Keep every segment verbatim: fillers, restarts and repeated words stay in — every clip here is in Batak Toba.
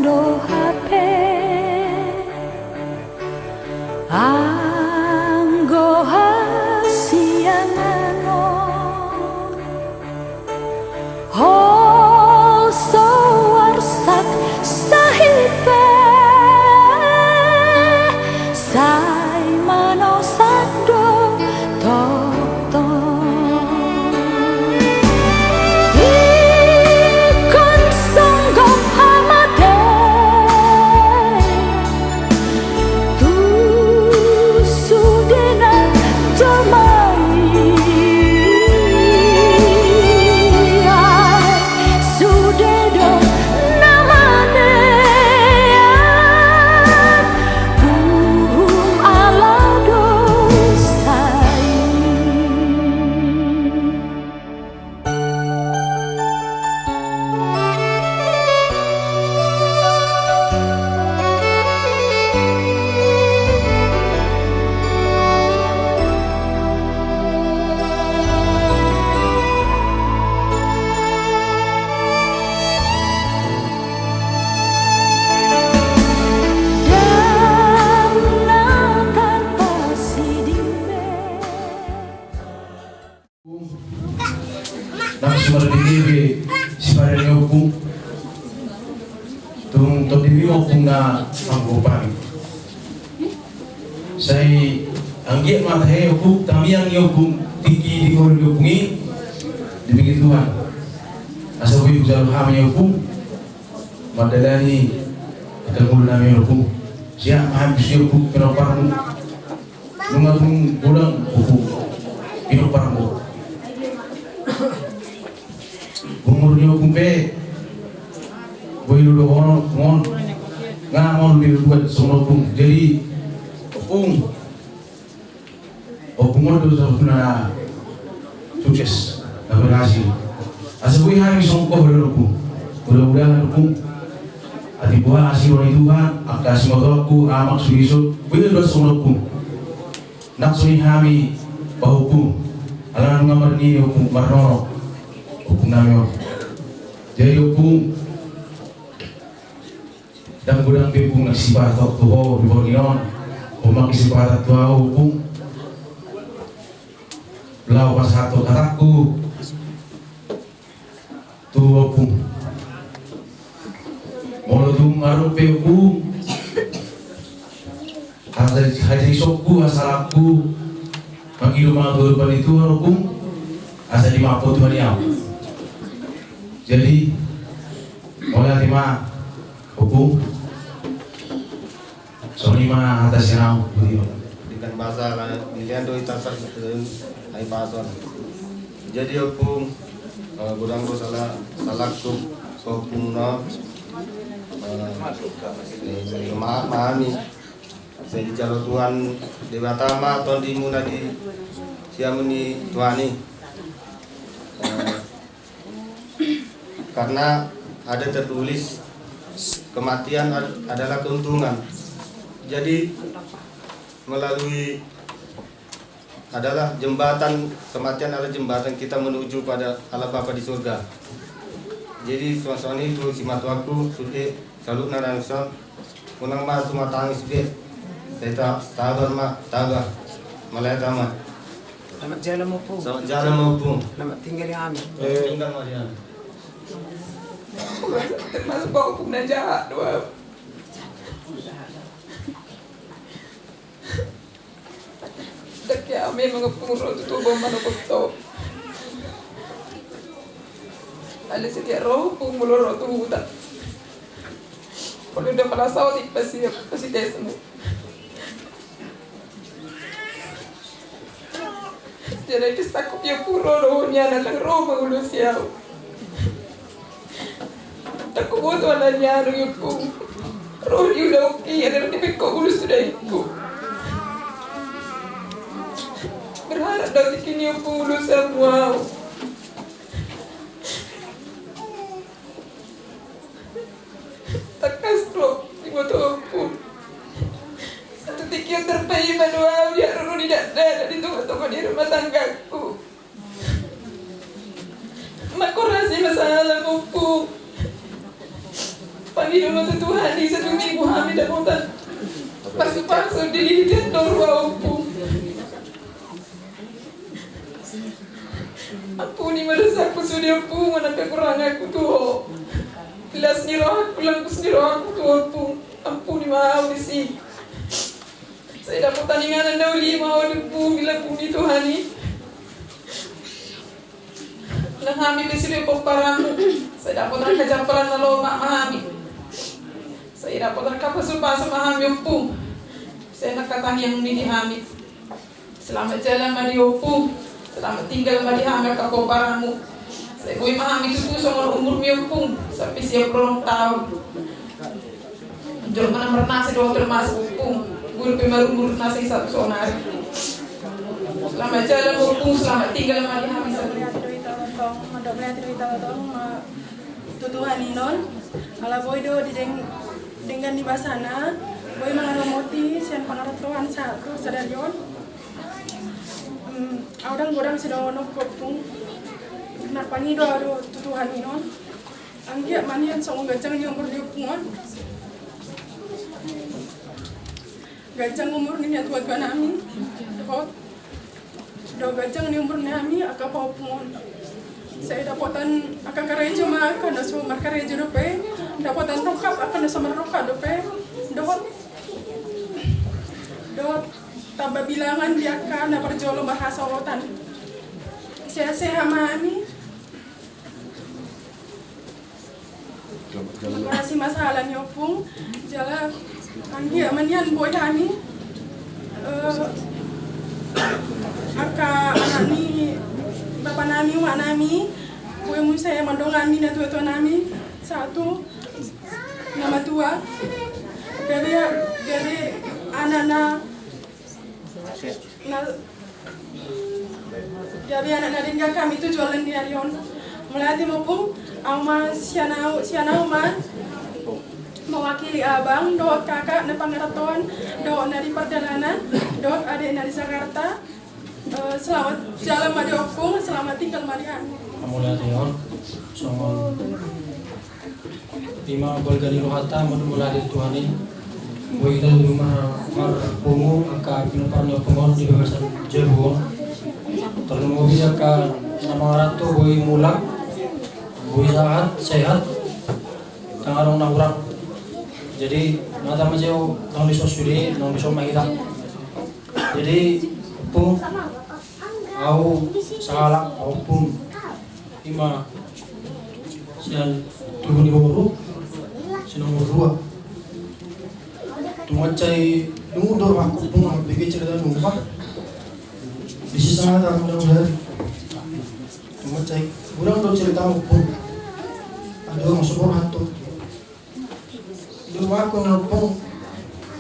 Hape anggo hasiangan on, holan so arsak sahit pe, sai manosak do tongtong. Ingkon songgop hamatean tu sude na jolma i, ai sude do na manean uhum ala dosa i. Ndang na tarpasiding be. Nang so marbege be sipadan ni ompung. Tung tondimi ma ompung na manggohi hami. Sai anggiat ma tahe ompung, tangiang ni ompung, tingki di ngolu ni ompung i, dibege Tuhan. Asa boi hujalo hami ompung mandalani angka ngolu nami ompung. Siap ma hami tusi ompung pinomparmu. Nunga tung godang ompung pinomparmu. Umur ni ompung pe boi lolohonon, nunga molo diluluan songon ompung. Jadi ompung, ompung on do saluhutna na sukses, na berhasil. Asa boi hami songon ho do ompung. Mudah-mudahan ompung, atik boha asi roha ni Tuhan, angka simatuangku, amak, suhi, suhi, boi do songon ompung. Nang songon i hami pahompung, ala nunga marnini ompung, marnono ompung nami on. Jadi ompung, ndang godang be ompung na sipasahat tu ho di borngin on, ho ma kesempatan tu ahu ompung laho pasahathon hatangku tu ompung. Molo tung adong pe ompung hata, hajahatonku, hasalangku, mangido ma tu adopan ni Tuhan ompung, asa dimaafhon Tuhan i ahu. Jadi mauliate ma ompung. Songon i ma hata sian ahu, boti ma. Di kan basa la, di lian do ita sar, eh, ai pason. Jadi ompung, eh, godang do sala, salangku, ompung no. Eh, eh, maaf, maaf ni. Sai dijalo Tuhan Debata ma tondimuna di siamun ni Tuhan i. Eh, Karena ada tertulis, kematian ad-, adalah keuntungan. Jadi, melalui, adalah jembatan, kematian adalah jembatan kita menuju pada Allah Bapa di surga. Jadi, songon i tu simatuangku, sude, saluhutna na dison, unang ma tumatangis be. Tetap sabar ma, tabah. Mauliate ma. Selamat jalan, Ompung. Selamat jalan, Ompung. Selamat tinggal di hami. Selamat tinggal ma di hami. Termasuk Ompung na jahat do. Ndang hea memang Ompung ro tu toba manopot ho. Alai setiap ro Ompung molo ro tu huta, molo ndang pala saotik pasti, pasti tes mu. Jadi pasti takut ia Ompung ro dohot nian ndang ro mangulosi ahu. Ndang huboto ala ni anu, Ompung. Ro di ulaonki, adalah di bengkok ulus tu dainmu. Berharap do tingki ni Ompung ulos hamu ahu. Tangkas do diboto Ompung. Satu tingki on tarpaima do ahu di ahu ro di dakdanak di tongatonga ni rumah tanggaku. Mangkorasi ma sahalak, Ompung. Pangido ma tu Tuhan Ani satu minggu hami dapotan pasupasu di lilitan do rua, Ompung. Ampuni ma dosaku sude, Ompung, on pe kekuranganku tu ho. Las ni rohangku, langkus ni rohangku tu ho, Ompung. Ampuni ma au disi. Sai dapotan inganan na uli ma ho di bumi, lambung ni Tuhan i. Nang hami pe sude pomparanmu, sai dapotan hajampalan na lomak ma hami. Sai dapotan pasupasu ma hami, Ompung. Sai nangkaning tangiangmi di hami. Selamat jalan ma di ho, Ompung. Selamat tinggal ma di hami angka pomparanmu. Sai boi ma hami tutu songon umurmi, Ompung, sampe siap onom taon. Jolma na marnasa dohot marnasa, Ompung. Boru pe marumur na sai satu sonari. Selamat jalan, Ompung, selamat tinggal ma di hami. Mandok mauliate do hita tong, mandok mauliate do hita tong, ma, tu Tuhan i non. Ala boi do dideng-, denggan ni basana, boi mangaramoti sian pangarantoan sa-, sadari on. Hmm, au ndang godang sidohononku, Ompung. Marpangido au do tu Tuhan i non. Anggiat ma nian songon ganjang ni umur ni ompung on. Ganjang umur ni natuatuanami. Dohot, dohot ganjang ni umur nami angka pahompung on. Sai dapotan angka karejo ma angka na so markarejo dope. Dapotan rongkap angka na so marrongkap dope. Dohot, dohot tamba bilangan di angka na parjolo marhasohotan. Sehat-sehat ma hami. Makasih masalah ni ompung. Jala anggiat ma nian boi hami, eh, angka anak ni bapa nami, umak nami, boi muse mandongani natuatua nami, sahat tu na matua. Gabe, gabe anak na Na, jadi anak na denggan hami tu joloan ni ari on. Mauliate ma ompung, au ma sian au, sian au ma mewakili abang dohot kakak na pangarantoan dohot na di pardalanan dohot adek na di Jakarta. Eh, selamat jalan ma di ompung, selamat tinggal ma di hami. Mauliate on songon Ima balga ni rohanta, mauliate tu Tuhan i. Boi hita tutu mar-, marpungu angka pinompar ni ompung on di bagasan jabu on. Tarlumobi angka na mangaranto boi mulak, boi sahat, sehat, ndang adong na hurang. Jadi, mata ma jo, naung dison sude, naung dison ma hita. Jadi, ompung, au sahalak, au ompung. Ima sian tubu ni boru, si nomor dua. Tung mansai dung do rohangku ompung, mambege cerita ni ompung. Disi sanga ta mudah-mudahan. Tung mansai godang do cerita ompung. Aduh, masuk rohangku. Di rumahku na ompung,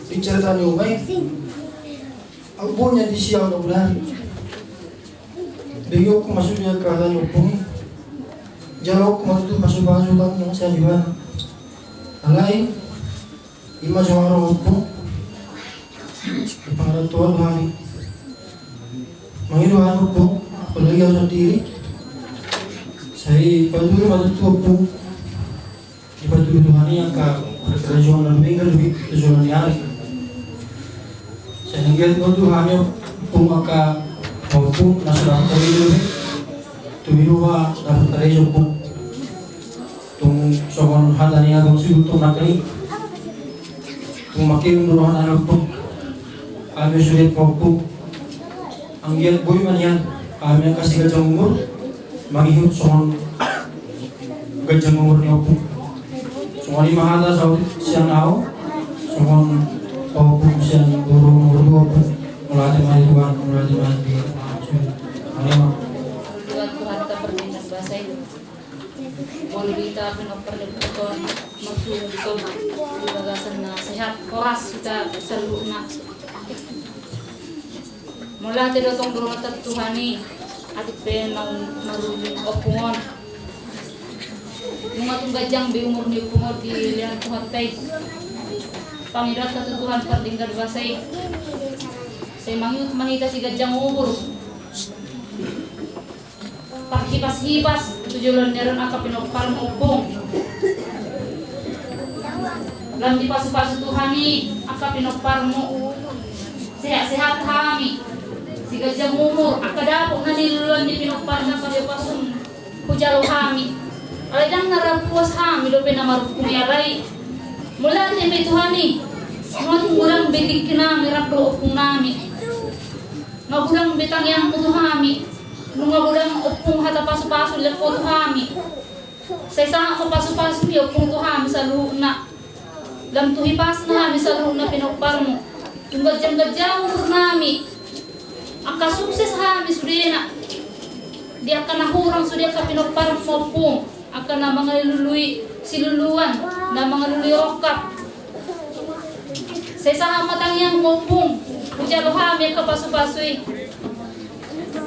di cerita ni ompung i, au boi nian disi au na ulari. Begeonku ma sude angka hata ni ompung i. Jaloonku ma tutu pasupasu tu Debata sian Ibana. Alai ima songon ro ompung, di pangarantoan do hami. Mangido hami ompung, apalagi au sandiri. Sai patudu ma tutu ompung. Dipatudu Tuhan i angka parkarejoan na dumenggan dope tu joloan ni ari. Sai anggiat ma tutu hami ompung angka pahompung na so dapat karejo dope. Tung i do ma dapat karejo ompung. Tung songon hata ni abang Sibultom nangkin i. Tung mangkirim do rohana ompung. Hami sude pahompung. Anggiat boi ma nian hami angka siganjang umur, mangihut songon ganjang umur ni ompung. Songon i ma hata saut sian au, songon pahompung sian boru nomor dua ompung. Mauliate ma di Tuhan, mauliate ma di Tuhan. Mauliate ma. Tuhan, Tuhan, kita berminat bahasa itu. Boi hita pinompar ni ompung on, marpungu di son, di bagasan na sehat, horas hita saluhutna. Mauliate do tong dohot Tuhan i, atik pe naung maruli ompung on. Nunga tung ganjang be umur ni ompung on dilehon Tuhanta i. Pangidoanta tu Tuhan pardenggan basa i. Sai mangihut ma hita siganjang umur. Parhipas-hipas tu joloan ni ari on angka pinompar ni ompung. Lam dipasupasu Tuhan i angka pinomparmu. Sehat-sehat hami. Siganjang umur, angka dapot na niluluan ni pinomparna pasupasu hujalo hami. Alai ndang na ra puas hami dope na marhunung i, alai mauliate ma i Tuhan i. Nunga tung godang be tingki nami rap dohot ompung nami. Nunga godang be tangiangmu tu hami. Nunga godang ompung hata pasupasu lehon ho tu hami. Sai sahat ma pasupasu ni ompung tu hami saluhutna. Lam tu hipasna hami saluhutna pinomparmu. Tung ganjang-ganjang umur nami. Angka sukses hami sudena. Di angka na hurang sude angka pinomparmu ompung. Angka na mangalului siluluan, na mangalului rongkap. Sai sahat ma tangiangmu ompung. Hujalo hami angka pasupasu i.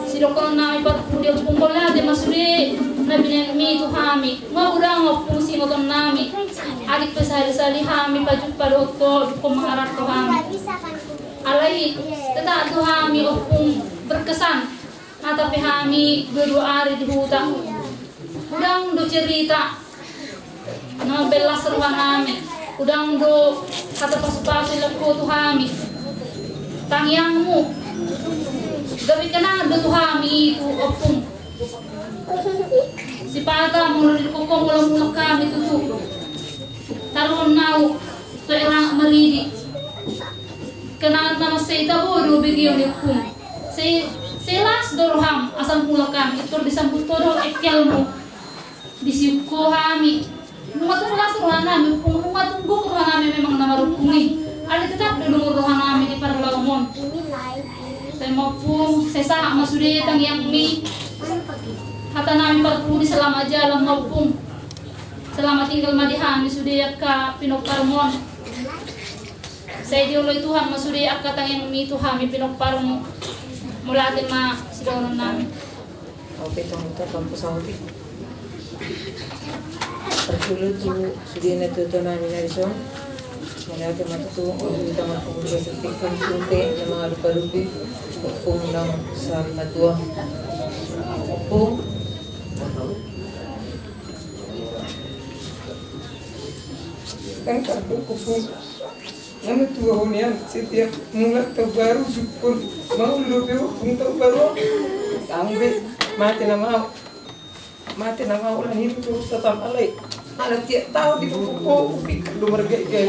Sidohonon nami parpudi ompung, mauliate ma sude na binahenmi tu hami. Nunga godang ompung siingoton nami. Atik pe sahali-sahali hami pajumpa dohot ho, dung ho mangaranto hami. Alai tetap do hami ompung berkesan. Nata pe hami dua-dua ari di huta. Godang do cerita na mambelas roha nami, godang do hata pasupasu lehon ho tu hami. Tangiangmu gabe kenangan do tu hami i tu ompung. Sipata molo didok ho mulak-mulak hami tutu, taruhon na hu tu era maridi. Kenangan na mansai tabo do begeon i ompung. Sai, sai las do roham asa mulak hami, pintor disambut ho do engkelmu. Disiuk ho hami. Nunga tung las roha nami ompung, nunga tung gok roha nami memang na marhunung i. Alai tetap do dongan roha nami di parlaom on. Sai ma ompung, sai sahat ma sude tangiangmi. Hata nami parpudi, selamat jalan ma ompung. Selamat tinggal ma di hami sude angka pinomparmu on. Sai dioloi Tuhan ma sude angka tangiangmi tu hami pinomparmu. Mauliate ma sidohonon nami. Oke, tong itu kampus auti. Parjolo tu sude na tuatua nami na dison. Mauliate ma tutu, on hita marpangulu basa tingki, sungkun na mangalupi-alupi. Ompung nang saur matua. Ompung. Kan kampung, ompung. Ngana tua ho nian, setiap mulak taon baru, dungkon mangolu dope ompung taon baru. Tanggung be, mate nama au. Mate nama au, lan hidup terus tetap alai. Ala tiap taon dipupuk ho, pikir do margaigai.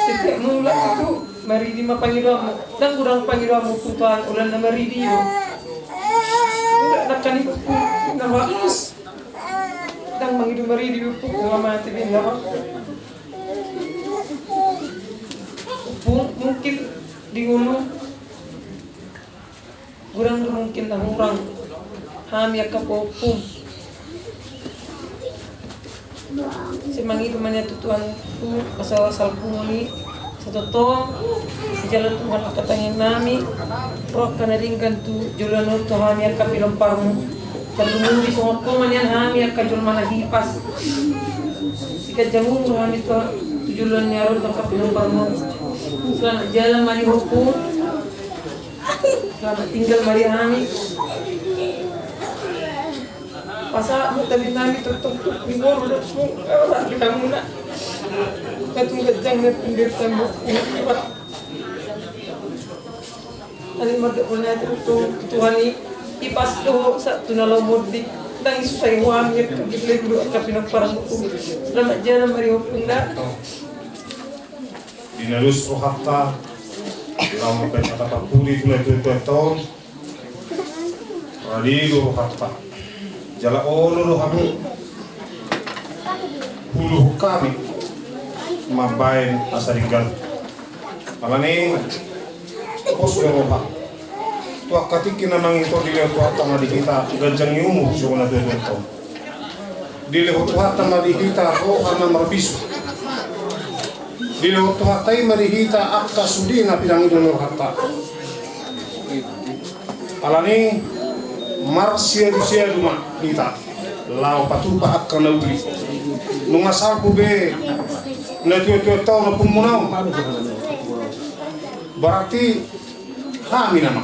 Setiap mulak itu maridi ma pangidoanmu. Ndang godang pangidoanmu tu Tuhan, ulaon na maridi do. Mulak nangkin i pupuk na bagus. Ndang mangido maridi pupuk na mate be na bagus. Ompung, mungkin di ngolu godang do mungkin na hurang hami angka pahompum. Sai mangido ma nian tu Tuhan tu asa salpungon i, sai tongtong dijalo Tuhan angka tangiang nami. Ro angka na denggan tu joloan on tu hami angka pinomparmu. Tarlumobi songon ho ma nian hami angka jolma na hipas. Siganjang umur hami tu, tu joloan ni ari on tu angka pinomparmu. Selamat jalan ma di ho ompung. Selamat tinggal ma di hami. Pasahat ma tabi nami tongtong tu di ngolu dohot ompung, eh, di hamuna. Na tung ganjang na pindir tamba. Alai mandok mauliate tu Tuhan i, ipas do ho sahat tu na laho monding. Ndang isusai ho hami, angka gelleng do angka pinomparmu. Selamat jalan ma di ho ompung da. Di na dos rohanta, laho mambahen hata parpudi tu na tuatua on. Rade do rohanta. Jala olo do hamu. Hudokhon hami mambahen asa denggan. Alani pos do roha. Tu angka tingki na mangido, dilehon Tuhanta ma di hita ganjang ni umur songon na tuatua on. Dilehon Tuhanta ma di hita roha na marbisuk. Dilehon Tuhanta i ma di hita angka sude na pinangido ni rohanta. Alani marsiadusiadu ma hita laho patupa angka na uli. Nunga salpu be na tuatua on, ompung muna on. Berarti hami nama.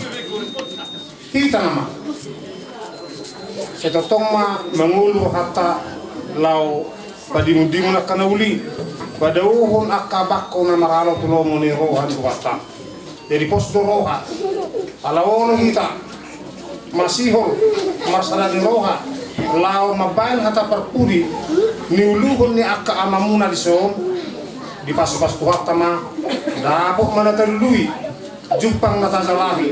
Hita nama. Sai tongtong ma mangolu rohanta laho Padimundimun angka na uli, padaohon angka bangko na maralo tu lomo ni roha ni Tuhanta. Jadi pos do roha, ala olo hita masihol marsada ni roha laho mambahen hata parpudi niuluhon ni angka amamuna dison. Dipasupasu Tuhanta ma, dapot ma na talului, jumpang na tajalahi.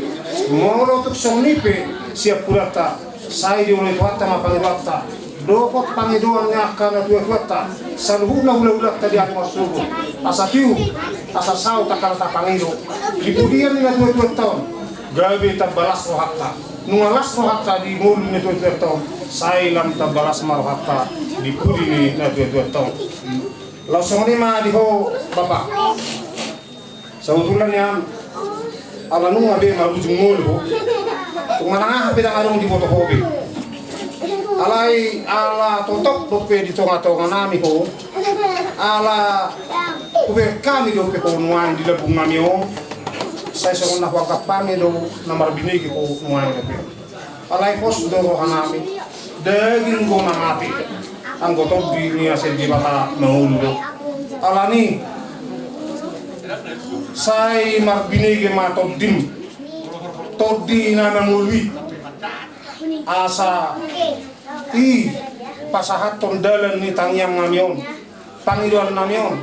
Molo tung songon i pe siampudanta, sai dioloi Tuhanta ma pangidoanta dohot pangidoan ni angka natuatuanta, saluhutna hulahulanta di ari marsogot. Asa tiu, asa saut angka na tapangido di pudian ni natuatuanta on, gabe tamba las rohanta. Nunga las rohanta di ngolu ni natuatuanta on, sai lam tamba las ma rohanta di pudi ni natuatuanta on. Laos songon i ma di ho, Bapa. Sabotulna nian, ala nunga be marujung ngolu ho, tung manang aha pe ndang adong diboto ho be. Alai ala totop dope di tongatonganami ho, ala hubereng hami dope ho nuaeng di lambungnami on, sai songon na huanggap hami do na marbinege ho nuaeng dope. Alai pos do rohanami, daging do na mate, anggo tondi ni asi ni Debata mangolu do. Alani, sai marbinege ma tondim, tondi na mangolu i, asa i pasahathon dalan ni tangiangnami on, pangidoannami on,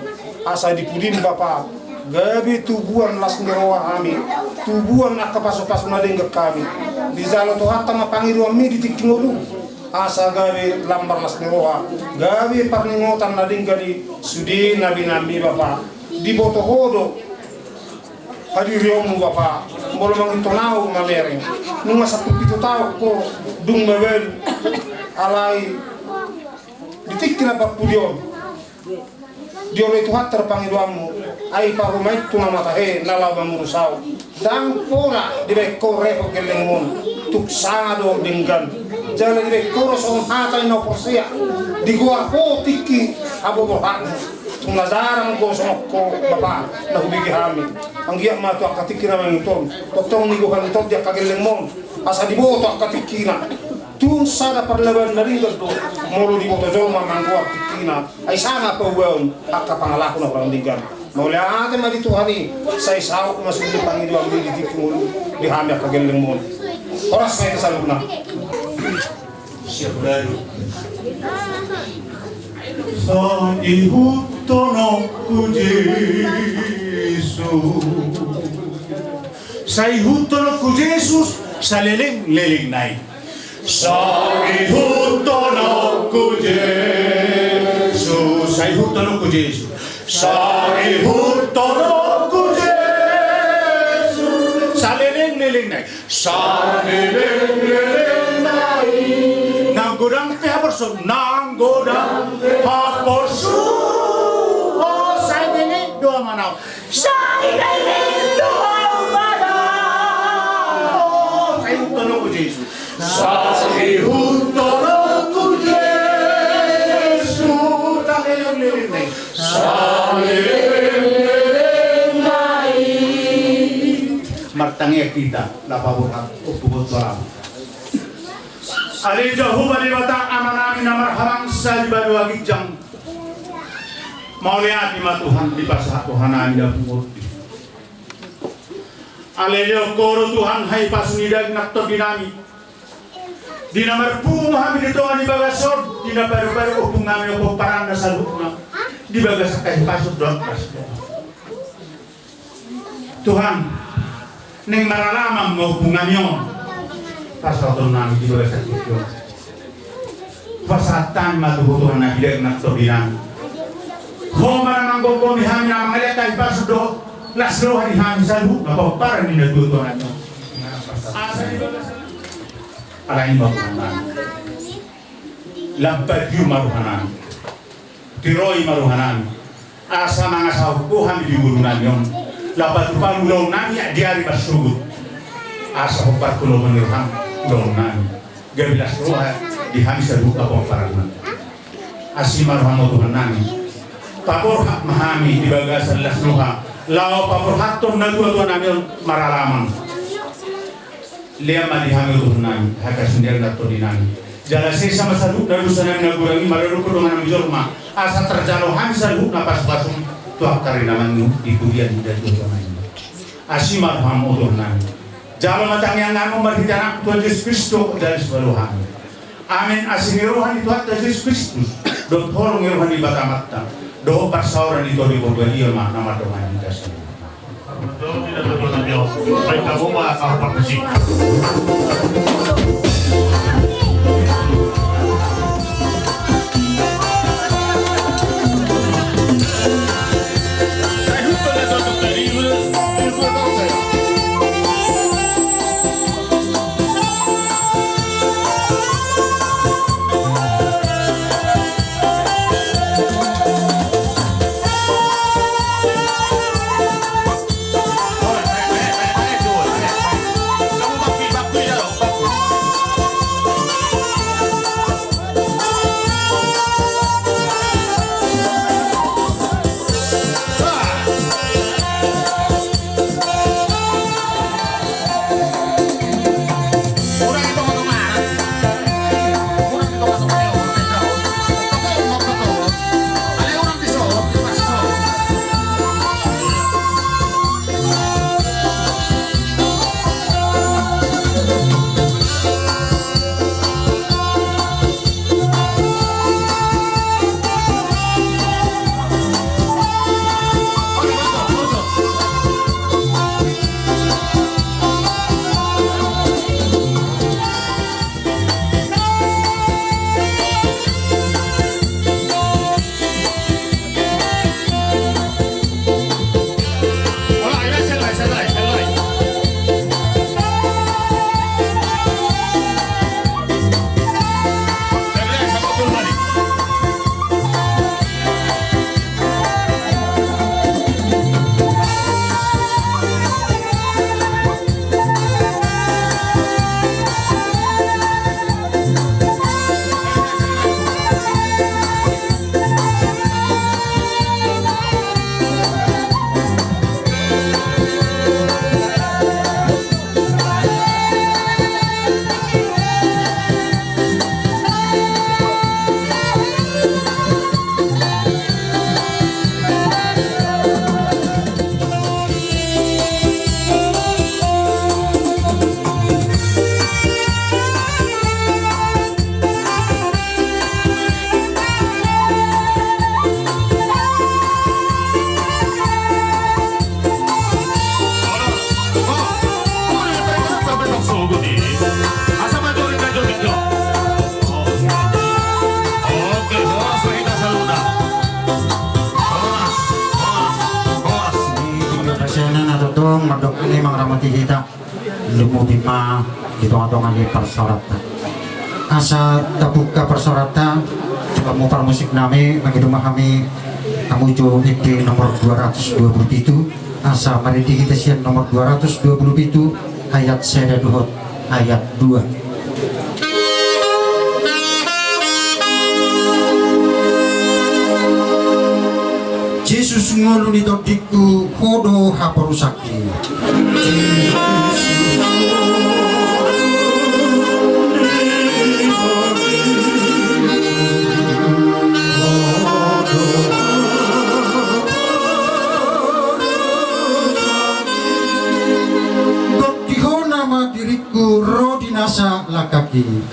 asa di pudim, Bapa, gabe tubuan las ni roha hami, tubuan angka pasupasu na denggan hami. Dijalo Tuhanta ma pangidoanmi di tingki ngolu, asa gabe lam marlas ni roha, gabe parningotan na denggan i sude na binahenmi, Bapa. Diboto ho do hadirionmu, Bapa, molo mangingot ahu mamereng. Nunga sampulu pitu taon ho dung mabalu, alai di tingki na parpudi on, dioloi Tuhanta do pangidoanmu, ai parumaen tu na mata he na laho mangurus ahu. Ndang pola dibaen ho repot gellengmon, tung sanga do denggan. Jala dibaen ho do songon hata ni na huporsea, digoar ho tingki haboborhatmu. Tung na jarang do songon ho, Bapa, na hubege hami. Anggiat ma tu angka tingki na mangingot on, tongtong digohon tondi angka gellengmon, asa diboto angka tingkina. Tung sada parlabaan na denggan do molo diboto jolma manggoar tingkina, ai sanga paubaon angka pangalaho na hurang denggan. Mauliate ma di Tuhan i, sai saut ma sude pangidoanmi di tingki ngolu di hami angka gellengmon. Horas ma hita saluhutna. Siap baru. Sai ihuthononku Jesus. Sai ihuthononku Jesus, saleleng lelengna i. Sai ihuthononku Jesus, sai ihuthononku Jesus. Sai ihuthononku Jesus, saleleng lelengna i. Saleleng lelengna i. Nang godang pe haporsuhon, nang godang pe haporsuhon. O, sai leleng do amanau. Sai leleng do amanau. O, sai ihuthononku Jesus. Sai ihuthononku Jesus. Saleleng lelengna i. Saleleng lelengna i. Martangiang hita. Laho paborhat ompu, boru, tua, laho. Ale Jahowa Debata Amanami na marhabangsa di banua ginjang, mauliate ma Tuhan dipasahat rohanami na pungu on. Ale lehon Ho do Tuhan hahipason ni daging nang tondinami, di na marpungu hami di tonga ni bagas on, di na paruparu ompung nami na pomparanna saluhutna di bagasan hahipason dohot las ni roha. Tuhan, naeng maralaman ma ompung nami on, pasahaton nami di bagasan tingki on. Pasahat hami ma tu Ho Tuhan na binahen nang tondinami. Ho ma na manggomgomi hami na mangalean hahipason dohot las ni roha di hami saluhutna pomparan ni natuatua nami on. Asa di bagasan, alani ma Tuhan nami. Lam patiur ma rohanami. Tiroi ma rohanami. Asa mangasahon Ho hami di ngolunami on. Laho patupaon ulaonnami di ari marsogot. Asa hombar Ho lomo ni roham ulaonnami. Gabe las roha di hami saluhutna pomparanna. Asi ma roham Ho Tuhan nami. Paborhat ma hami di bagasan las roha. Laho paborhathon natuatua nami on maralaman. Lehon ma di hami Ho Tuhan nami hahipason ni daging nang tondinami. Jala sesa ma saluhutna dosanami na godang i maradophon donganmi jolma, asa tarjalo hami saluhutna pasupasu tu angka ari na mangihut di huria ni Debata i. Asi ma roham, o Tuhannami. Jalo ma tangiangnami marhite Anakmu Tuhan Jesus Kristus, jala sibalu hami. Amen. Asi ni roha ni Tuhanta Jesus Kristus, dohot holong ni roha ni Debata Amanta, dohot parsaoran ni Tondi Porbadia ma na mandongani hita saluhutna. Baik, kamu mah, kamu parmisi. Sian na tongtong mandok ni mangaramoti hita. Lumobi ma di tongatonga ni parsaoranta. Asa tabuka parsaoranta, tu hamu parmusiknami, mangido ma hami hamu jo ende nomor dua ratus dua puluh pitu, asa marende hita sian nomor dua ratus dua puluh pitu, ayat sada dohot ayat dua. Jesus ngolu ni tondingku, Ho do haporusangki. Dok di Ho nama diringku, ro di nasa langkangki.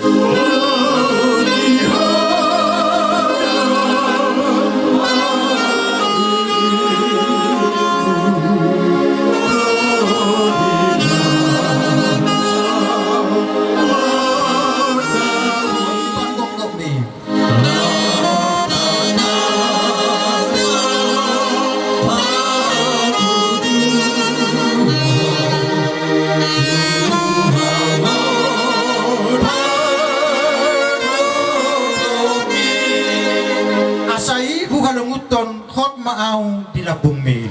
Asa i huhalungunhon hot ma au di lambungmi.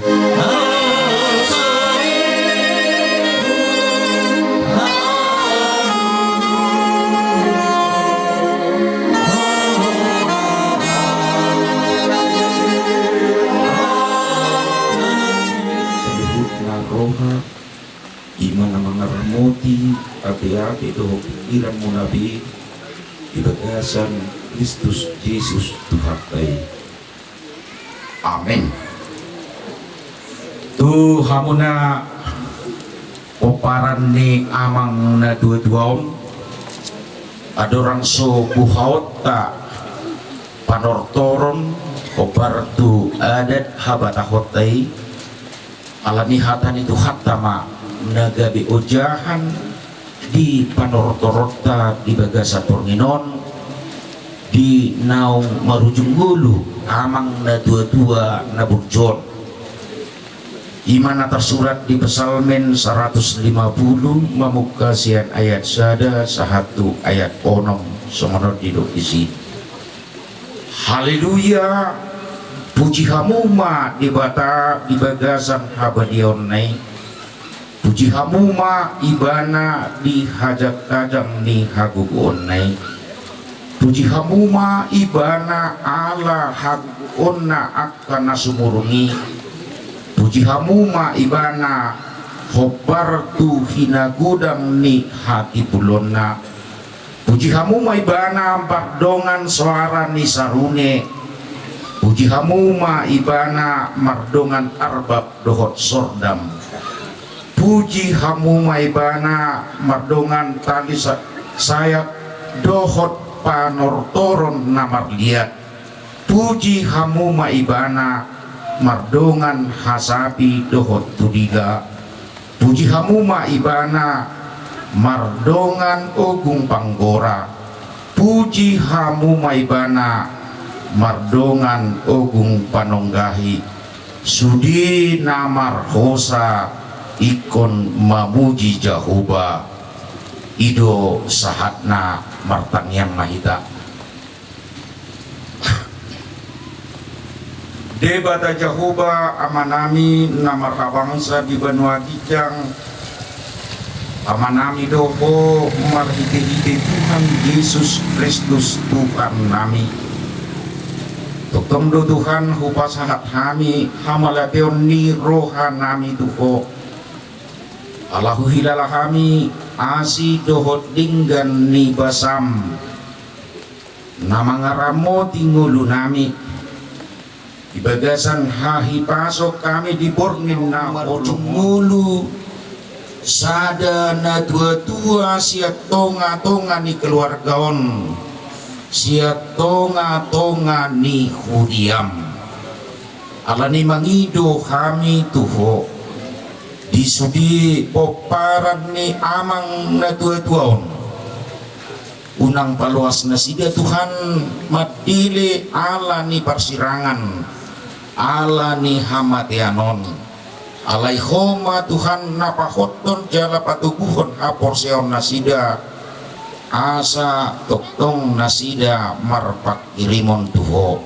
Saluhutna roha, i ma na mangaramoti ateate dohot pingkiranmuna be. Di bagasan Kristus Jesus Tuhanta i. Amen. Tu hamuna pomparan ni amang na tuatua on, andorang so buhaonta panortoron hombar tu adat habatahonta i, ala ni hata ni Tuhanta ma na gabe ojahan di panortoronta di bagasan borngin on, di naung marujung ngolu amang na tuatua na burju on. I ma na tarsurat di Psalmen saratus lima pulu, mamungka sian ayat sada sahat tu ayat onom, songon on didok disi. Haleluya. Puji hamu ma Debata di bagasan habadiaonna i. Puji hamu ma Ibana di hajangkajang ni hagogoonna i. Puji hamu ma Ibana ala hagogoonna angka na sumurung i. Puji hamu ma Ibana hombar tu hinagodang ni hatipuloonna. Puji hamu ma Ibana mardongan soara ni sarune. Puji hamu ma Ibana mardongan arbab dohot sordam. Puji hamu ma Ibana mardongan tali sa-, sayat dohot panortoron na marliat. Puji hamu ma Ibana mardongan hasapi dohot tudila. Puji hamu ma Ibana mardongan ogung panggora. Puji hamu ma Ibana mardongan ogung panonggahi. Sude na marhosa ingkon mamuji Jahowa. I do sahatna. Martangiang ma hita. Debata Jahowa Amanami na marhabangsa di banua ginjang, Amanami do Ho marhitehite Tuhan Jesus Kristus Tuhannami. Tongtong do Tuhan hupasahat hami hamauliateon ni rohanami tu Ho. Ala huhilala hami asi dohot denggan ni basam na mangaramoti ngolunami. Di bagasan hahipason hami di borngin na marujung ngolu, sada na tuatua sian tongatonga ni keluarga on, sian tongatonga ni huriam. Ala ni i mangido hami tu Ho di sude pomparan ni amang na tuatua on. Unang paloas nasida Tuhan mandele ala ni parsirangan, ala ni hamatean on. Alai Ho ma Tuhan na pahothon jala patoguhon haporseaon nasida, asa tongtong nasida marpanghirimon tu Ho.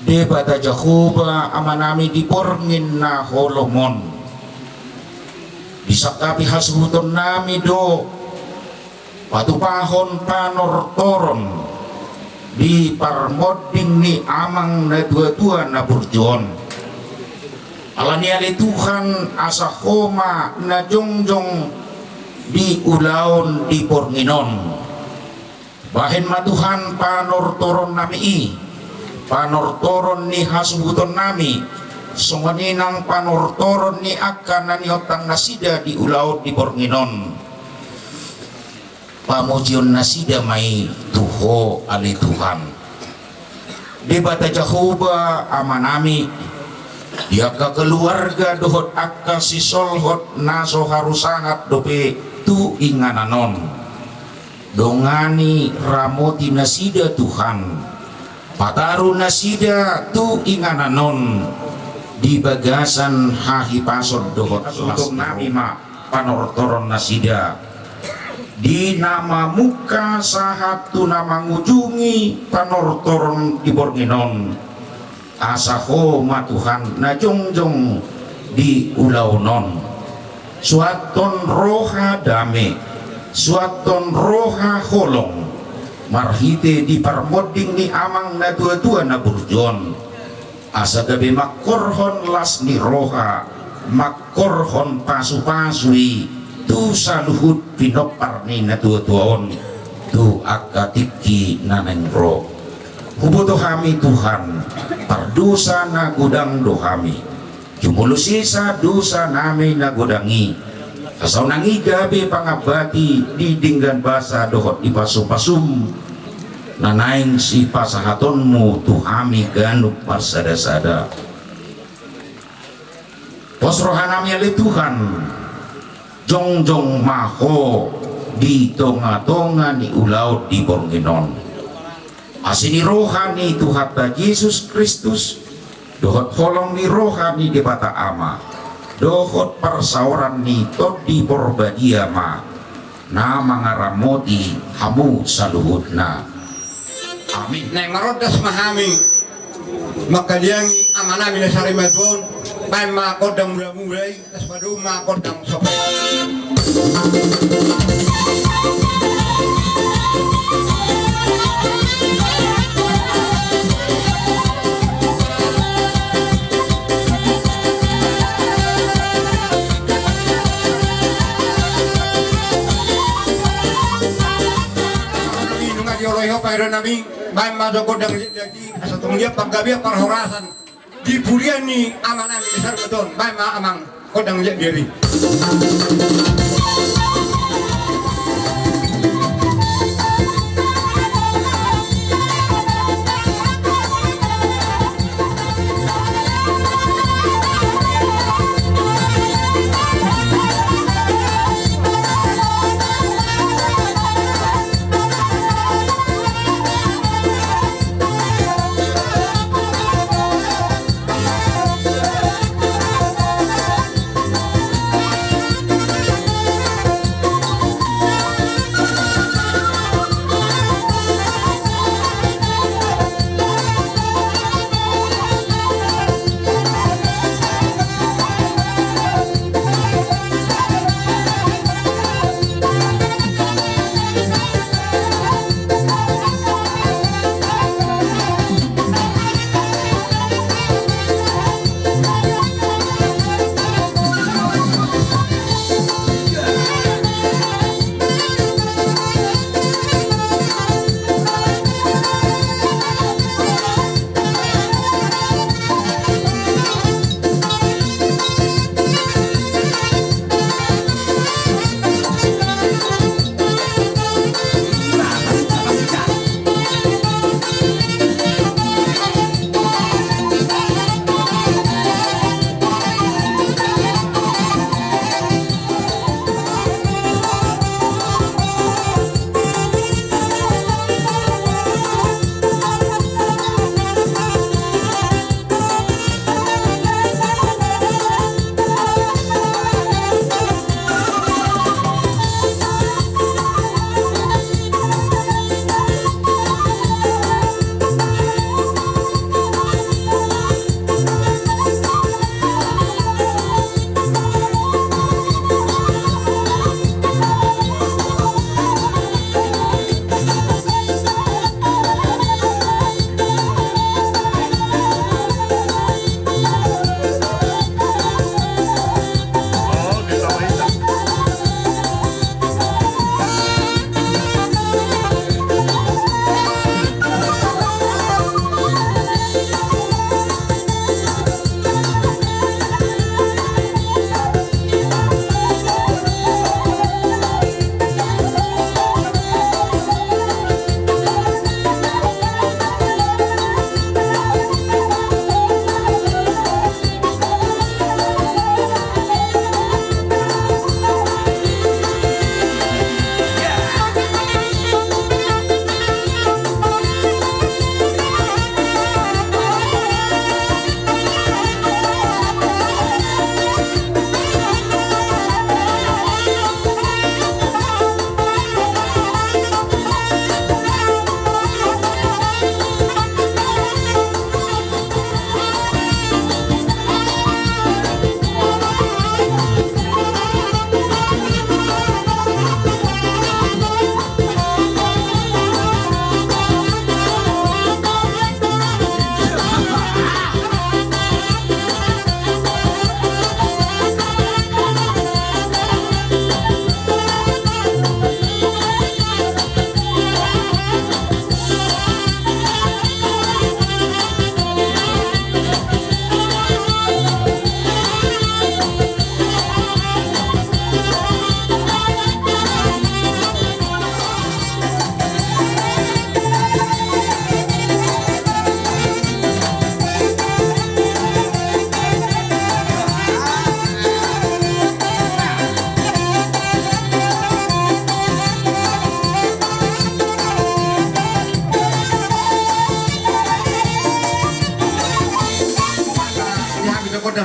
Debata Jahowa Amanami di borngin na holom on, disangkapi hasuhutonnami do patupahon panortoron di parmonding ni amang na tuatua na burju on. Ala ni i ale Tuhan, asa Ho ma na jongjong di ulaon di borngin on. Bahen ma Tuhan panortoronnami i, panortoron ni hasuhutonnami, songon i nang panortoron ni angka na niontang nasida di ulaon di borngin on. Pamujion nasida ma i tu Ho ale Tuhan. Debata Jahowa Amanami, di angka keluarga dohot angka sisolhot na so haru sahat dope tu inganan on. Dongani, ramoti nasida Tuhan. Pataru nasida tu inganan on di bagasan hahipason dohot las ni roha. Panortoron nasida di na mamungka sahat tu na mangujungi panortoron di borngin on. Asa Ho ma Tuhan na jongjong di ulaon on. Suanhon roha dame, suanhon roha holong, marhite di parmonding ni amang na tuatua na burju on. Asa gabe mangkorhon las ni roha, mangkorhon pasupasu i tu saluhut pinompar ni na tuatua on. tu angka tingki na naeng ro. Huboto hami Tuhan, pardosa na godang do hami. Jumolo sesa dosa nami na godang i. Asa unang i gabe pangambati di denggan basa dohot di pasupasum na naeng sipasahatonmu tu hami ganup marsadasada. Pos roha nami ale Tuhan, jongjong ma Ho di tongatonga ni ulaon di borngin on. Asi ni roha ni Tuhanta Jesus Kristus, dohot holong ni roha ni Debata Ama, dohot parsaoran ni Tondi Porbadia ma na mangaramoti hamu saluhutna. Amin. Naeng marondas ma hami mangkaliangi amanami na sarimatua on, baen ma gondang mulamula i. Las padoma gondang sope. Nunga dioloi ho pangido nami, baen ma jo gondang liat liat i, asa tung liat panggabean parhorasan. Di pudian ni amanami na sarimatua on, baen ma amang gondang liat liat i.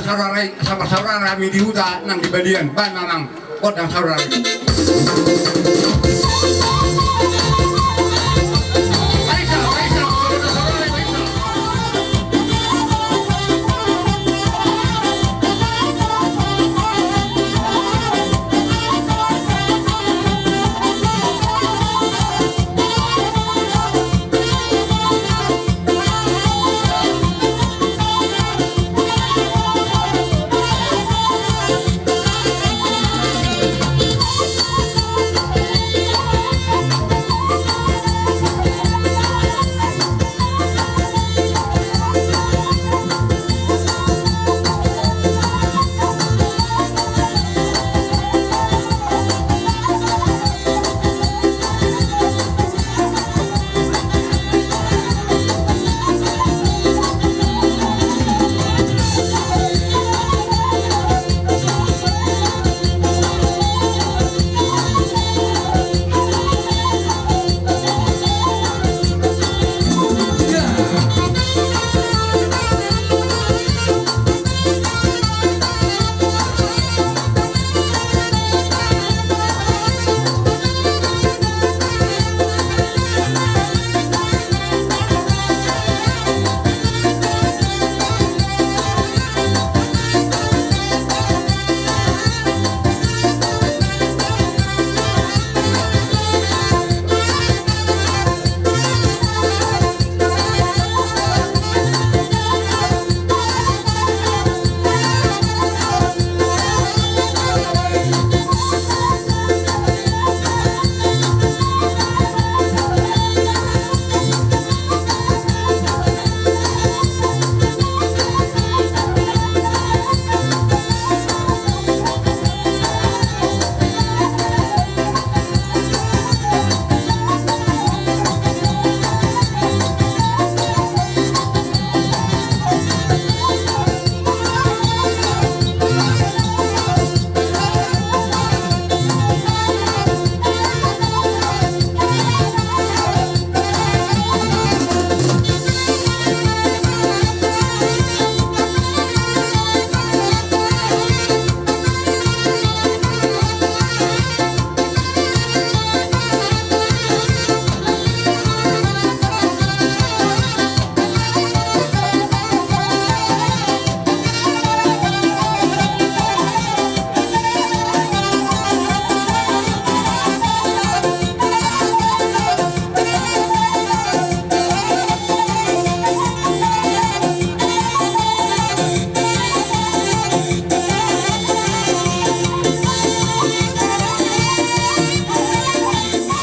Saudara, saudara, saudara nami di huta nang di balian, ba nang, nang, kota saudara.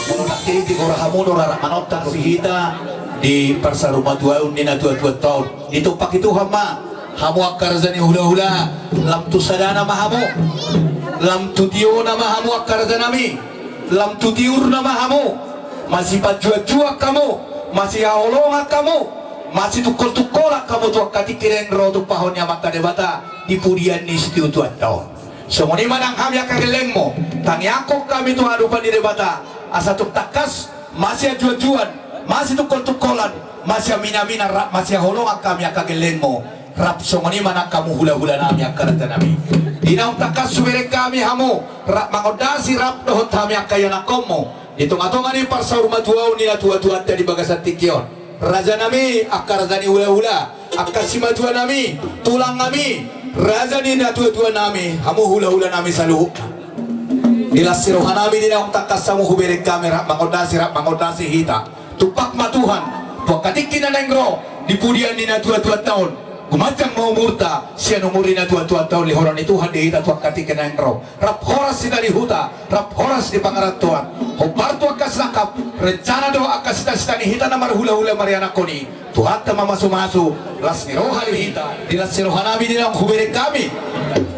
Molo nangkin tigor hamu do rap manontak si hita di parsarumatuaon ni natuatuanta on. Ditumpak ni Tuhan ma hamu angka raja ni hulahula. Lam tu sadana ma hamu, lam tu tiona ma hamu angka rajanami, lam tu tiurna ma hamu. Masipanjuanjuan hamu, masihaholongan hamu, masitungkoltungkolan hamu tu angka tingki naeng ro tumpahon ni Amanta Debata di pudian ni situatuanta on. Songon i ma nang hami angka gellengmu, tangiangkon hami tu adopan ni Debata asa tung tangkas masianjuanjuan, masitungkoltungkolan, masiaminaminan rap masihaholongan hami angka gellengmu. Rap songon i ma nang hamu hulahulanami angka rajanami. Di naung tangkas hubereng hami hamu rap mangondasi rap dohot hami angka ianakkonmu di tongatonga ni parsarumatuaon ni natuatuanta di bagasan tingki on. Rajanami, angka raja ni hulahula, angka simatuanami, tulangnami, raja ni natuatuanami, hamu hulahulanami saluhutna. Di las ni rohanami di naung tangkas hamu hubereng hami rap mangondasi, rap mangondasi hita. Tumpak ma Tuhan tu angka tingki na naeng ro di pudian ni natuatuanta on. Gumanjang ma umurta sian umur ni natuatuanta on, lehon ni Tuhan di hita tu angka tingki na naeng ro. Rap horas hita di huta, rap horas di pangarantoan. Hombar tu angka sinangkap, rencana dohot angka sitasita ni hita na marhulahula marianakhon i, Tuhanta ma mamasumasu las ni roha di hita. Di las ni rohanami di naung hubereng hami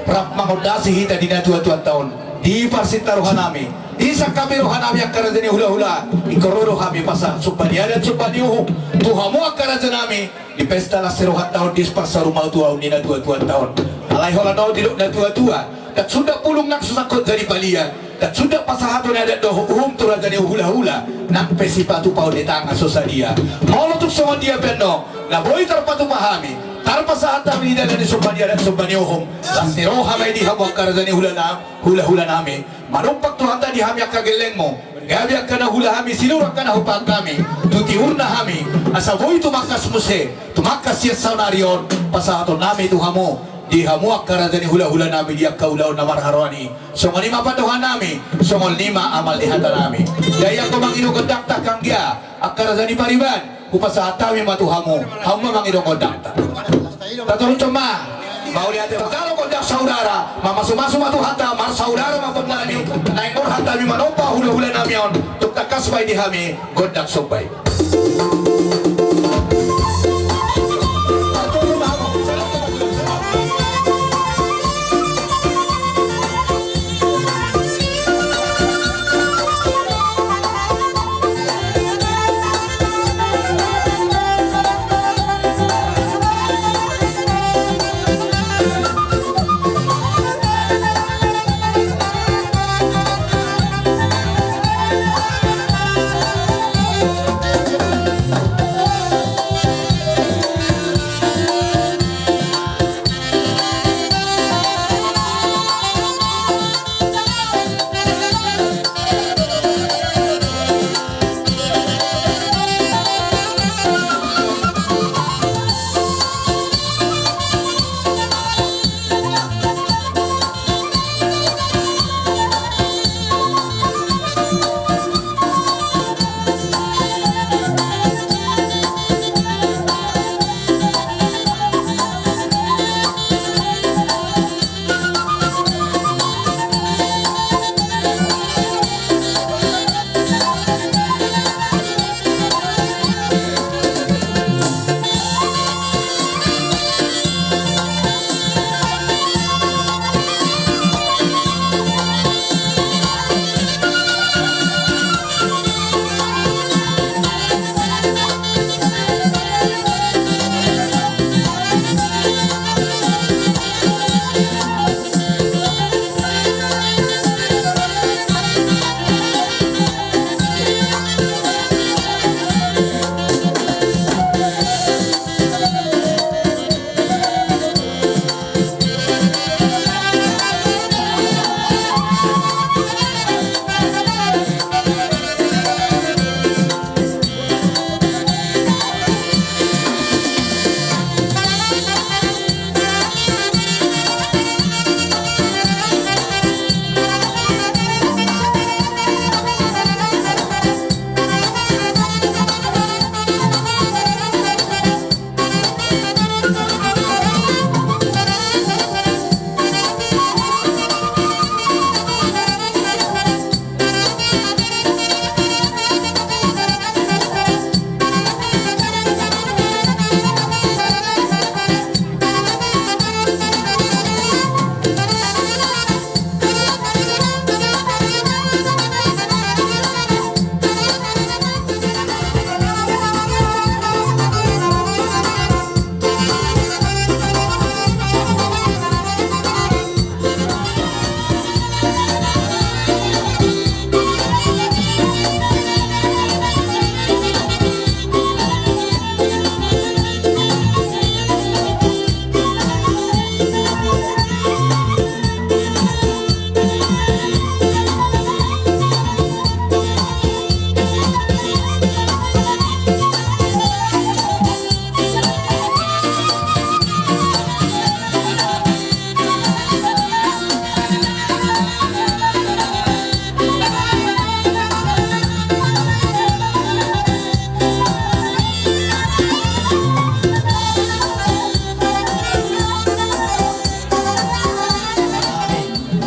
rap mangondasi hita di natuatuanta on, di parsinta rohanami, disangkapi rohanami angka raja ni hulahula. Ingkon ro do hami pasahat sumba ni adat, sumba ni uhum tu hamu angka rajanami di pesta las ni rohanta on di parsarumatuaon ni natuatuanta on. Alai holan on didok natuatua, ndang sundat bulung nang so sangkot jadi palia, ndang sundat pasahaton adat dohot uhum tu raja ni hulahula, nang pe sipatupaon ni tangan so sadia. Molo tung songon dia pe annon na boi tarpatupa hami, Tarpasahat hami di dalan ni somba ni adat somba ni uhum, las ni roha ma i di hamu angka raja ni hula na-, hula-hula nami. Manumpak Tuhanta di hami angka gellengmu, gabe angka na hula hami, silur angka na hupahan hami, tu tiurna hami, asa boi tumangkas muse, tumangkas sian saonari on, pasahaton nami tu hamu, di hamu angka raja ni hula-hula nami di angka ulaon na marharoan i. Songon i ma pandohan nami, songon i ma amal ni hata nami. Dai anggo mangido gondangta anggia, angka raja ni pariban, hupasahat hami ma tu hamu, hamu ma mangido gondangta. Tatorushon ma. Mauliate ma. Jalo gondang saudara, mamasu-masu ma Tuhanta, marsaudara ma pomparan i. Naeng borhat hami manomba hula-hula nami on, tung tangkas ma i di hami gondang somba i.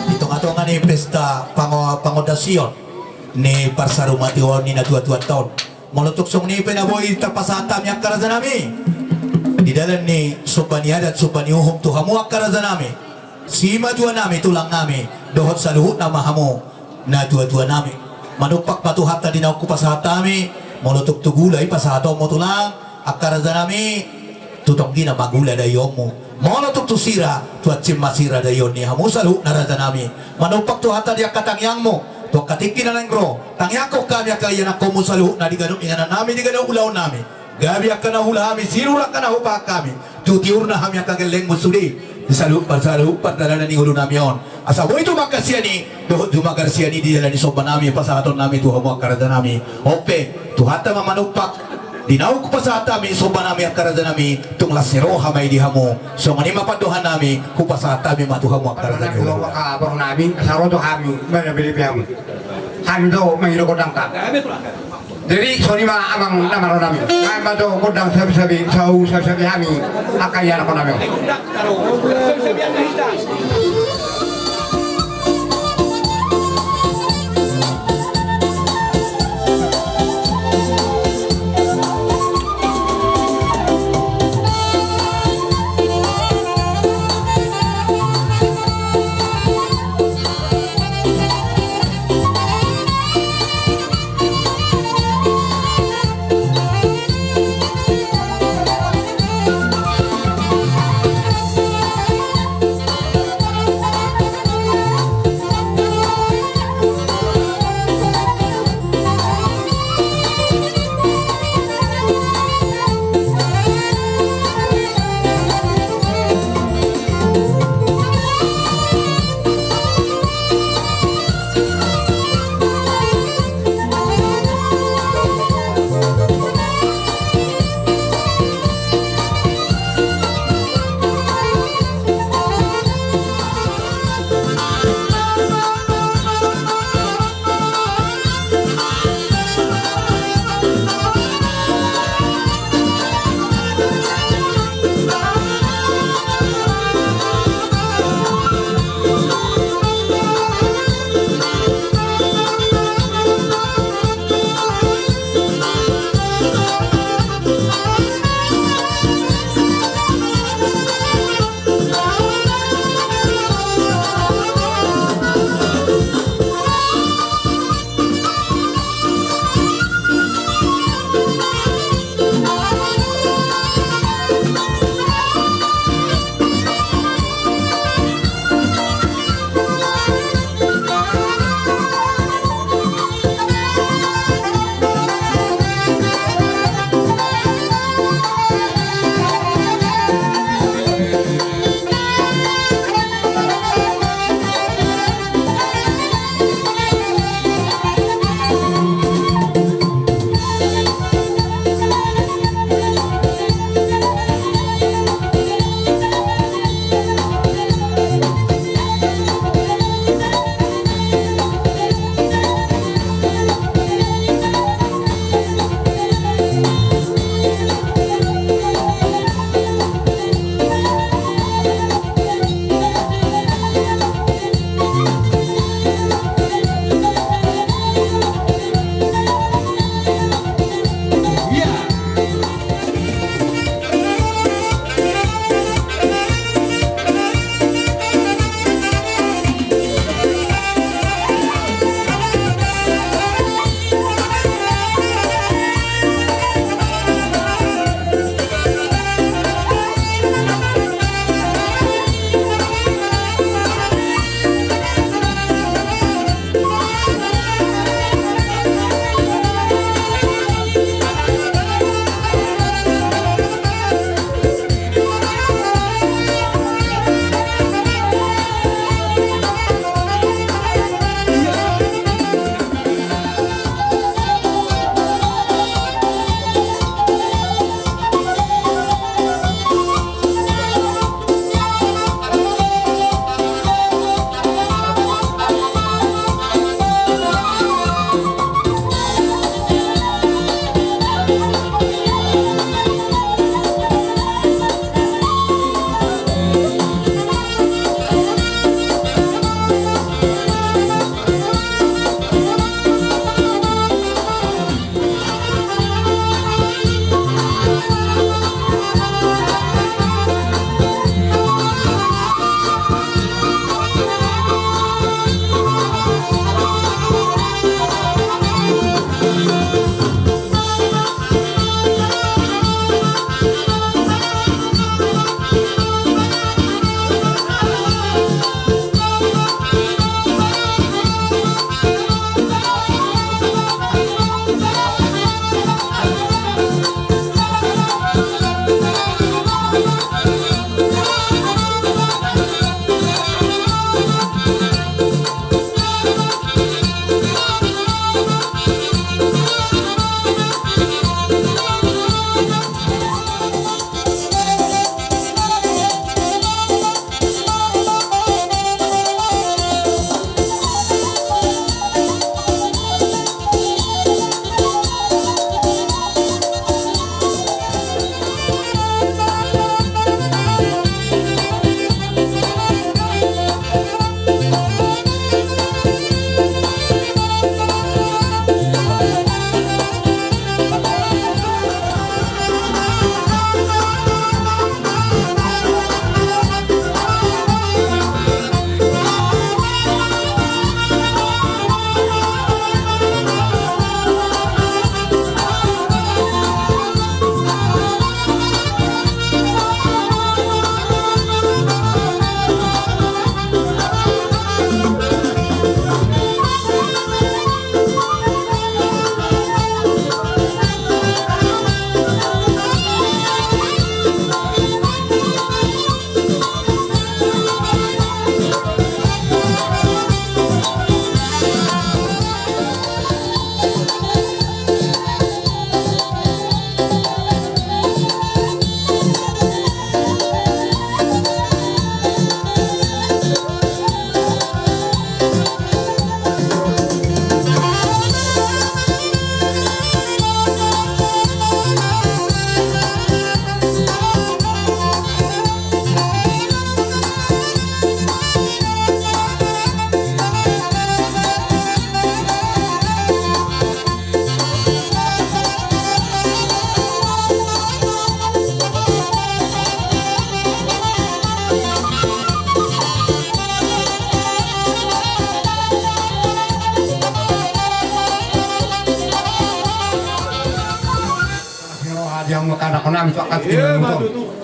Di tonga-tonga ni pesta pango-, pangondasion ni parsarumatiuon ni natua-tuanta on. Molo tung songon i pe na boi tarpasahat hami angka raja nami di dalan ni somba ni adat somba ni uhum tu hamu angka raja nami, simatua nami, tulang nami, dohot saluhutna ma hamu natua-tua nami. Manumpak ma Tuhanta di naung hupasahat hami. Molo tung tu gula i pasahatonmu tulang, angka raja nami, tu tonggina ma gula daionmu. Molo tung tu sira, tu hansit ma sira daion ni hamu saluhutna raja nami. Manumpak Tuhanta di angka tangiangmu tu angka tingki na naeng ro. Tangiangkon hami angka ianakkonmu saluhutna di ganup inganan nami, di ganup ulaon nami. Gabe angka na huula hami, sinur angka na hupahan hami. Tu tiurna hami angka gellengmu sude. Di saluhut, saluhut pardalanan ni ngolunami on. Asa boi tumangkas sian i, dohot jumagar sian i di dalan ni sombanami, pasahatonnami tu hamu angka rajanami. On pe, Tuhanta ma manumpak. Di naung hupasahat hami sombanami angka rajanami, tung las ni roha ma i di hamu. Songon i ma pandohannami, hupasahat hami ma tu hamu angka rajanami. Angka borunami, asa ro do hami, manambelebele hamu. Hami do mangido gondangta. Jadi, songon i ma amang na marnami. Baen ma jo gondang sabi-sabi, saur sabi-sabi hami, angka ianakhonnami.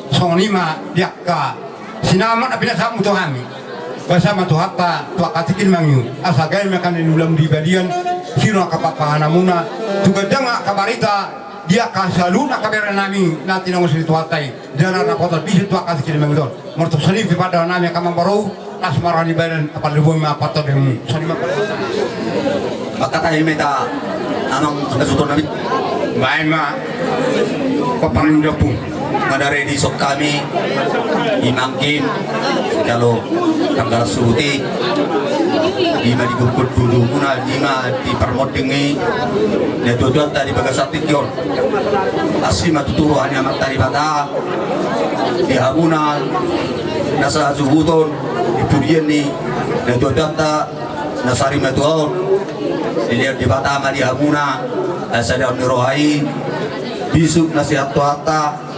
Songon i ma di angka sinamot na pinasahatmu tu hami. Basa ma Tuhanta tu angka tingki na mangihut, asa gabe ma angka na niulamu di balian, siro angka pahanamuna, tu ganjang angka barita di angka saluhut angka bere nami na tinongos ni Tuhanta i, jala dapotan bisuk tu angka tingki na mangihut on. Martonggo songon i pe pandohan nami angka amangboru, las ma roha ni badan, apala lubuan ma pantondenmu. Songon i ma. Mangkatai ma hita amang hasuhuton nami. Baen ma paparin ni ompung. Mangarade dison hami, i ma angka i, jalo tanggal suhut i, i ma di gokon dudumuna, i ma di parmonding ni natuatuanta di bagasan tingki on. Asi ma tutu roha ni Amanta Debata di hamuna na sahasuhuton di pudian ni natuatuanta na sarimatua on. Dilehon Debata ma di hamuna hasadaon ni roha i, bisuk na sehat tu hata,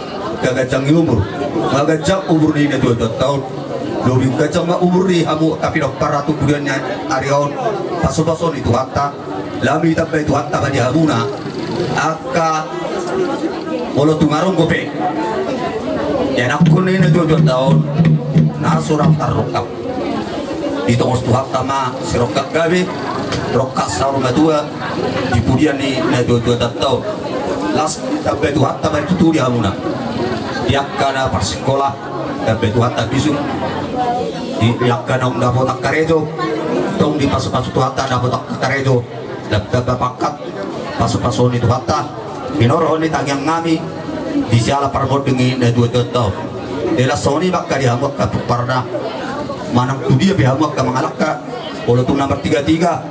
gaganjang ni umur, gaganjang umur ni natuatuanta on. Lobi ganjang ma umur ni hamu angka pinompar tu pudian ni ari on, pasupasu ni Tuhanta. Laho ditambai Tuhanta ma di hamuna angka molo tung adong dope ianakhon ni natuatuanta on na so rap tarrongkap. Ditongos Tuhanta ma sirongkap gabe, rongkap saur matua di pudian ni natuatuanta on. Las ditambai Tuhanta ma tutu di hamuna. Di angka na parsikola, ditambai Tuhanta bisuk. Di angka naung dapotan karejo, tong dipasupasu Tuhanta dapotan karejo, tamba pangkat, pasupasu ni Tuhanta. Hinorhon ni tangiang nami di siala parmonding ni natuatuanta on. Jala songon i ma angka di hamu angka pinompar na manang tu dia pe hamu angka mangalangka, molo tung na martigatiga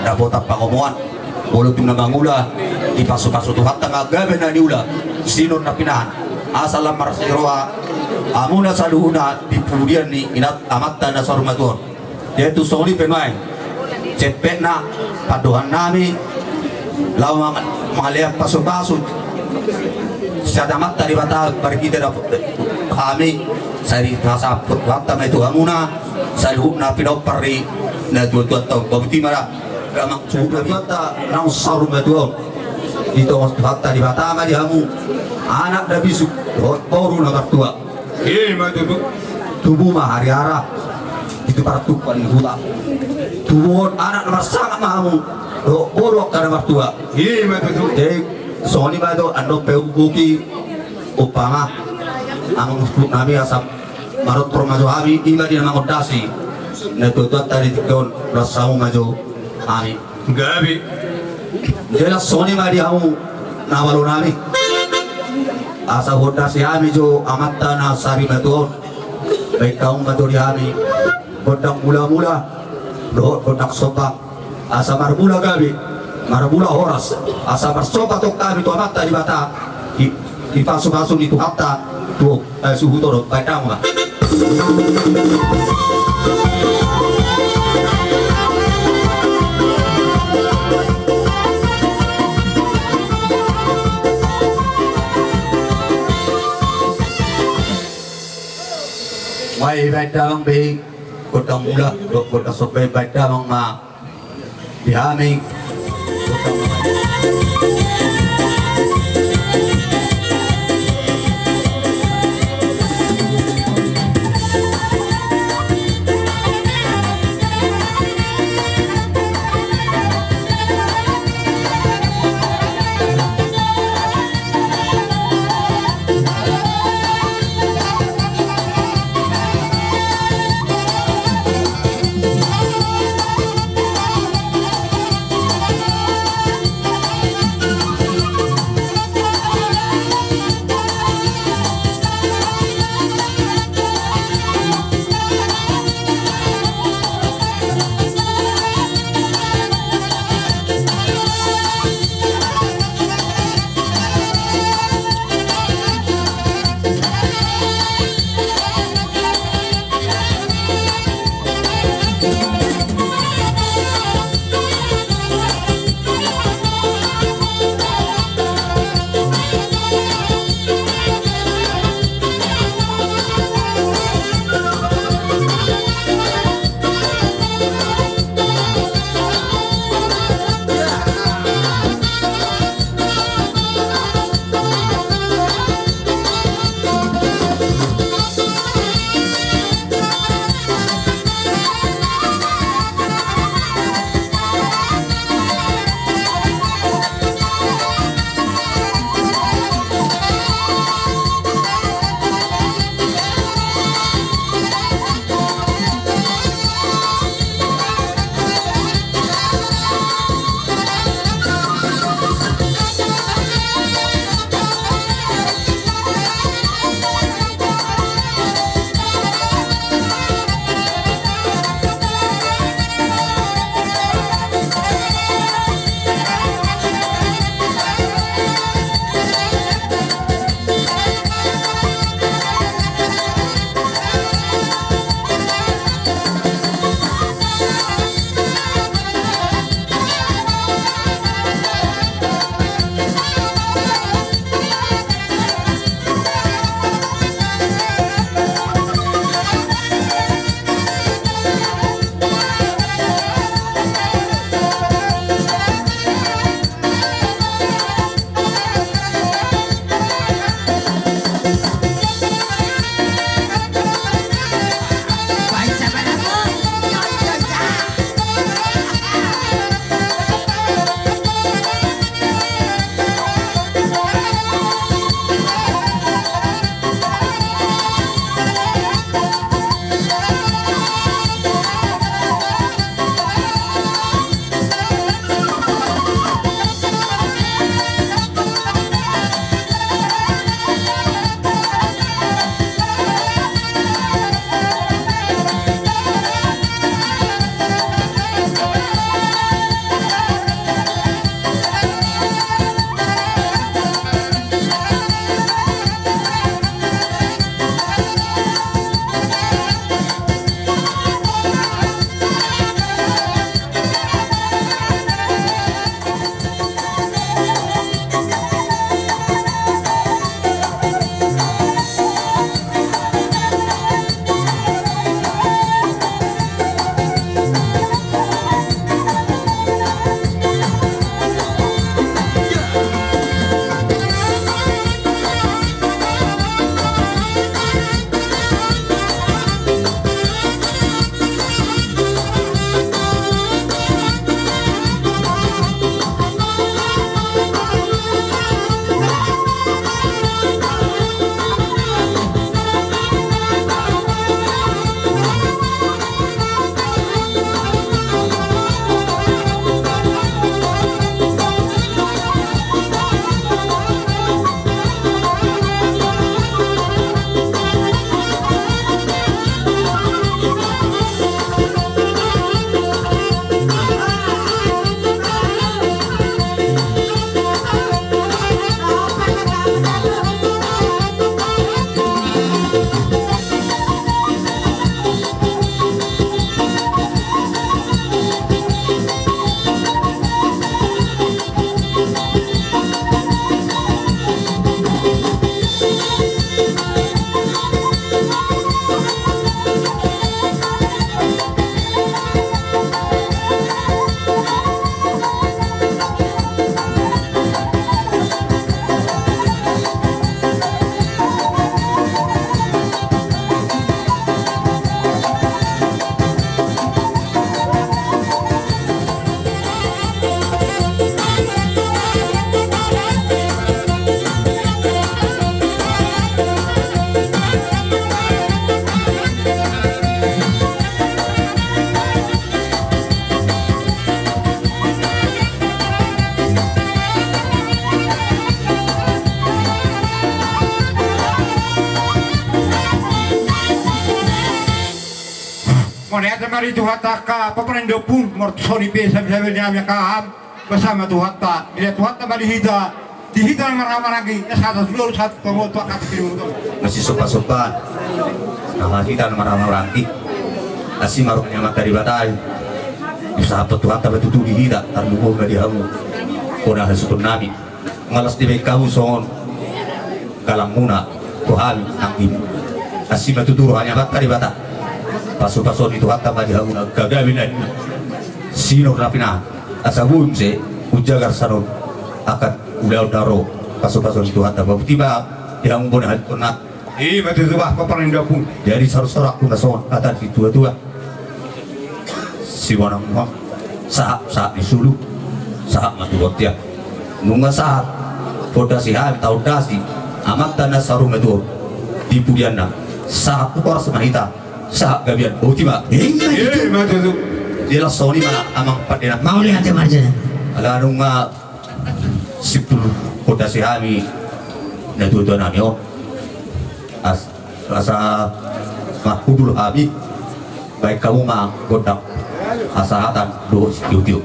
dapotan pangomoan, molo tung na mangula dipasupasu Tuhanta ma gabe na niula sinuan na pinahan, asa lam marasi roha hamuna saluhutna di pudian ni inanta amanta na saur matua on. Jadi tung songon i pe nuaeng, jempekna pandohan nami laho mang-, mangalehon pasupasu sian Amanta Debata marhite dapot hami, sai dipasahat Tuhanta ma i tu hamuna saluhutna pinompar ni natuatuanta on. Botima da, damang suhut nami, Tuhanta naung saur matua on. Ditongos Tuhanta Debata ma di hamu anak na bisuk dohot boru na martua. I ma tutu. Tubu ma hariara di tu partubuan ni huta. Tubuhon anak na marsangap ma hamu dohot boru angka na martua. I ma tutu. Jadi songon i ma jo, andon pe umboto i, umpama amang suhut nami, asa manortor ma jo hami, i ma di na mangondasi natuatuanta di tingki on, las hamu ma jo hami. Gabe. Jala songon i ma di hamu na malo nami, asa huondasi hami jo amanta na sarimatua on. Baen hamu ma jo di hami gondang mulamula dohot gondang somba, asa marmula gabe, marmula horas, asa marsomba tong hami tu Amanta Debata, di, dipasupasu ni Tuhanta tu, eh, suhut on. Baen hamu ma. Baen damang be gondang mula dohot gondang somba, baen damang ma di hami. Mauliate ma di Tuhanta angka paparange ni ompung, martua soni pe sabe-sabe ni hami angka haham, basa ma Tuhanta, diida Tuhanta ma di hita, di hita na marhahamaranggi, na sahat tu jolo sahat tu hamu tu angka tingki ni hita. Masisomba-somba, na hita na marhahamaranggi, asi ma roha ni Amanta Debata i, dipasahat Tuhanta ma tutu di hita, tarlumobi ma di hamu, bona hasuhuton nami. Nunga las dibahen hamu songon galangmuna tu hami nangkin. Asi ma tutu roha ni Amanta Debata. Pasu-pasu ni Tuhanta ma di hamu na gabe na sinur na pinahan. Asa boi muse umjagar sanon angka ulaon na ro. Pasu-pasu ni Tuhanta ma boti ma di hamu bona hasuhuton nami. I ma tutu bah paparange ni ompung. Jadi saru-saru angka na songon hata ni situa-tua. Simonang-monang, sahat, sahat ni solu, sahat ma tu bontean. Nunga sahat, pondasi hami tahondasi, amanta na saur matua on, di pudianna, sahat tu horas ma hita, sahat gabean, boti ma. I ma tutu. Jelas songon i ma amang pande nami. Mauliate ma. Ala nunga simpul pondasi hami, na tua-tua nami on. As-, asa marhundul hami, bahen hamu ma gondang hasahatan dohot sitio-tio.